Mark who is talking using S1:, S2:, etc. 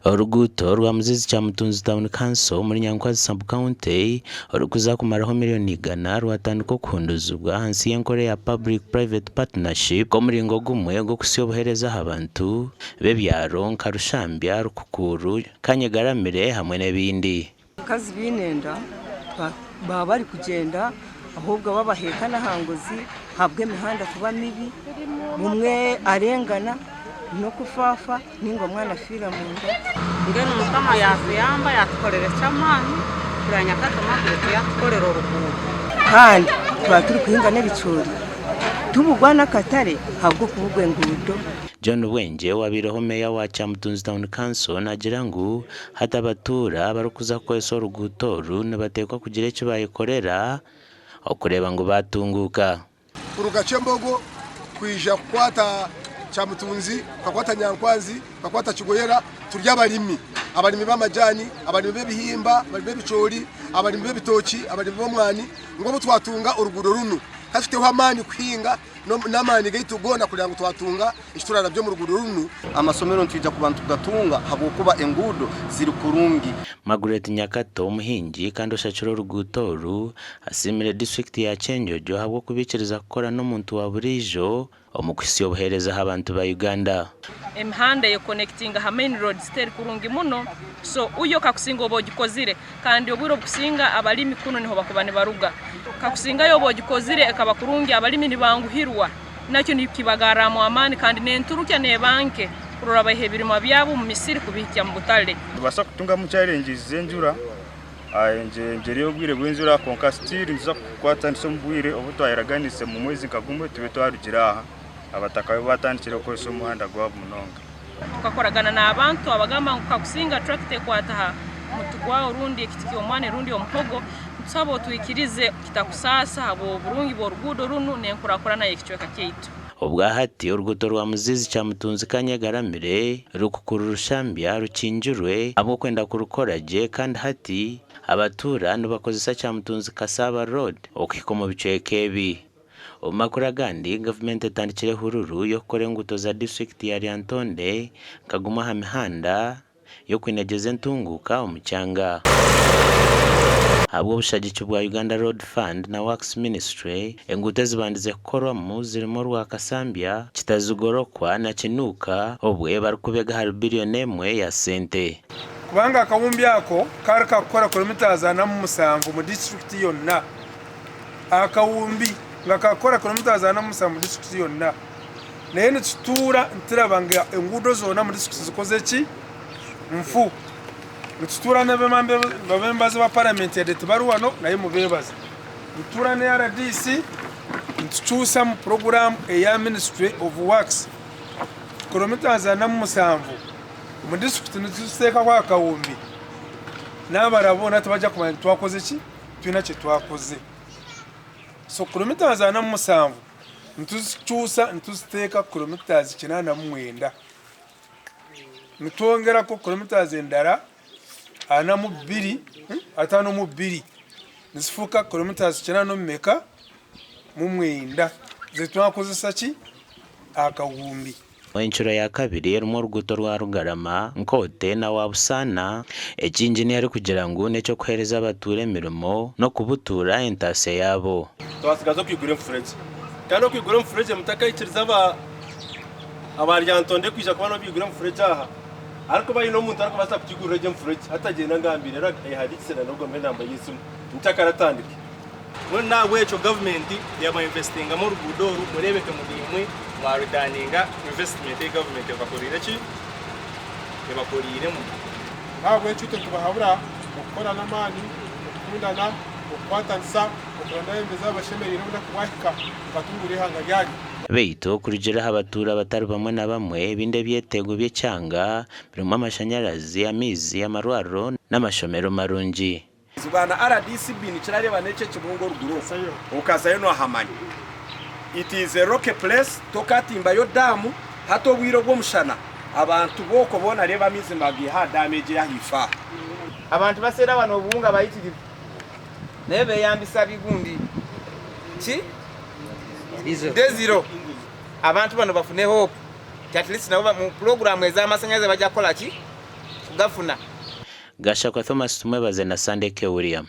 S1: Oruguuto rwa Muzizi Kyamutunzi Town Council omuri Nyankwazi Sub-county orikuza kumaraho miriyoni igana rwatandika okuhunduzibwa ahansi y'enkora eya Public Private Partnership nk'omuringo gumwe gw'okuhitsya obuheereza aha bantu b'ebyaro nka Rushambya, Rukukuuru, Kanyegaramire hamwe n'ebindi.
S2: Abakazi baine enda baba barikugyenda ahobwe babaheeka n'aha ngozi ahabw'emihanda kuba mibi, bumwe arengana n'okufa afa ninga omwana afiira munda.
S3: Mbwenu Mukama yaatuyamba yaatukorera eky'amaani kureba Nyakatwa Margaret yaatukorera oruguuto.
S2: Kandi twaba turikuhinga n'ebicoori tubugwa n'akatare ahabw'okubugwa enguuto.
S1: John Bwengye owabaireho Meeya wa Kyamutunzi Town Council naagira ngu hati abatuura abarikuza kukozesa oruguuto oru nibateekwa kugira eki baayekorera okureeba ngu baatunguuka.
S4: Kuruga Kyembogo kwija kukwata Kyamutunzi, tukakwata Nyankwanzi, tukakwata Kigoyera, turi abarimi, abarimi b'amajani, abarimi b'ebihimba, abarimi b'ebicoori, abarimi b'ebitookye, abarimi b'omwani ngu obu twatunga oruguudo runu ka tuteho amaani kuhinga n'amaani gaitu goona kureba ngu twatunga eki turarabye omu ruguudo runu.
S5: Amasomero nitwija kuba nitugatunga ahabw'okuba enguudo ziri kurungi.
S1: Margaret Nyakato omuhingi kandi oshakire oruguuto oru asiimire disiturikiti ya Kyenjojo ahabw'okubaikiriza kukora n'omuntu wa buriijo omu kuhitsya obuheereza aha bantu ba Uganda.
S6: Emihanda eyekonekitinga aha main roads teri kurungi muno so uyo kakusinga oba ogikozire kandi obwire obukusinga abalimi kunu niho bakuba nibaruga kakusinga yo oba ogikozire ekaba kurungi abalimi nibanguhirwa nakyo nikibagarramu amaani kandi n'enturukya neeba nke kurora baiha ebirimwa byabo omu misiri kubihikya mu butale.
S7: Nitubaasa kutungamu challenges z'enjura, engyeri y'obwire bw'enjura kwonka still nituza kukwatanisa omu bwire obu twayeraganiise omu mwezi nka gumwe tube twarugire aha abataka bu batandikire kukozesa omuhanda gwabo munonga.
S6: Tukakoragana n'abantu abagamba ngu kakusinga turakita ekwata ha muti gwawe rundi ekiti ky'omwani rundi omuhogo, nitusaba otwikirize kitakusaasa habw'oburungi bw'oruguudo runu n'enkurakurana y'ekicweka kyaitu.
S1: Obwahati oruguuto rwa Muzizi Kyamutunzi Kanyegaramire Rukukuru Rushambya rukingirwe ahabw'okwenda kurukora gye kandi hati abatuura nibakozesa Kyamutunzi Kasaaba Road okuhika omu bicweka ebi. Omu makuru agandi, gavumenti etandikire ehururu y'okukora enguuto za disiturikiti ya Lyantonde nka gumwe aha mihanda y'okwinegyeza entunguuka omu kyanga. Ahabw'obushagiki bwa Uganda Road Fund na Works Ministry, enguuto ezibandize kukorwamu zirimu orwa Kasambya, Kitazigorokwa na Kinuuka obwe barikubega ahari biriyoni emwe ya sente.
S8: Kubanga akawumbi ako kaari kakukora kilometres 47 omu disiturikiti yonna. Akawumbi nga kakukora kilometres 47 omu disiturikiti yonna. Naye nitutuura nitureba ngu enguudo zoona omu disiturikiti zikoze ki? Nfu. Nitutuura n'abebembezi ba paramenti yade tibari wano naye mubeebaze. Nitutuura na RDC nitukyusamu puroguraamu eya Ministry of Works. Kilometres 47 omu disiturikiti nituziteekaho akawumbi n'abaraba boona tibajya kumanya ngu twakoze ki? Twine eki twakoze. So kilometres 47 nituzikyusa nituziteeka kilometres 89. Nitwongerako kilometres endara 42, 52 nizifuuka kilometres kinaana mu mwenda ezi twakozesa ki? Akahumbi.
S1: Encuro ya kabiri erimu oruguuto rwa Rugarama, Nkote na Wabusaana. Eki Inginiya arikugira ngu n'eky'okuheereza abatuura emirimo n'okubutuura entaasya yaabo.
S9: Twatsigaza okwigura enfuregye kandi okwigura omufuregye mutakaikiriza aba aba Lyantonde kwija kuba nibo baigura omufuregye aha arikuba aine omuntu arikubaasa kukigurira egyo enfuregye hati agyende angambire reero ayehandiikise na n'ogwo amuhe enamba y'esimu nikyo akaratandike.
S10: Mbwenu n'ahabw'ekyo gavumenti yaaba investingamu oruguudo oru mureebeke ngu naimwe mwa returninga investment ei gavumenti ebakoriire ki? Ebakoriiremu.
S11: N'ahabw'ekyo itwe nitubahabura okukora n'amaani, okukundana, okukwatanisa, okuronda abeebembezi ababashemereire obunaku bwahika mukatunguura eihanga ryanyu.
S1: Beitu okurugiirira aha batuura batari bamwe na bamwe, ebindi ebyetengo by'ekyanga birimu amashanyarazi, amaizi, amarwariro n'amashomero marungi.
S12: Bwana RDCB nikirareeba n'ekyo ekibungo oruguru okwo okazayo nohamanya it is a rocky place tokatimbayo daamu hati obwire obw'omushana abantu b'okwo boona reeba amaizi nibagaiha aha daamu egyo ey'ahaifo aha.
S13: Abantu baseera wano obuwunga bayitirivu naye beyambisa bigundi ki deziro abantu bano bafune hope nti at least nabo mu pulogulaamu ez'amasanyalaze bajja kukola ki? kugafuna.
S1: Gashakwa Thomas Tumwebaze na Sandeke William.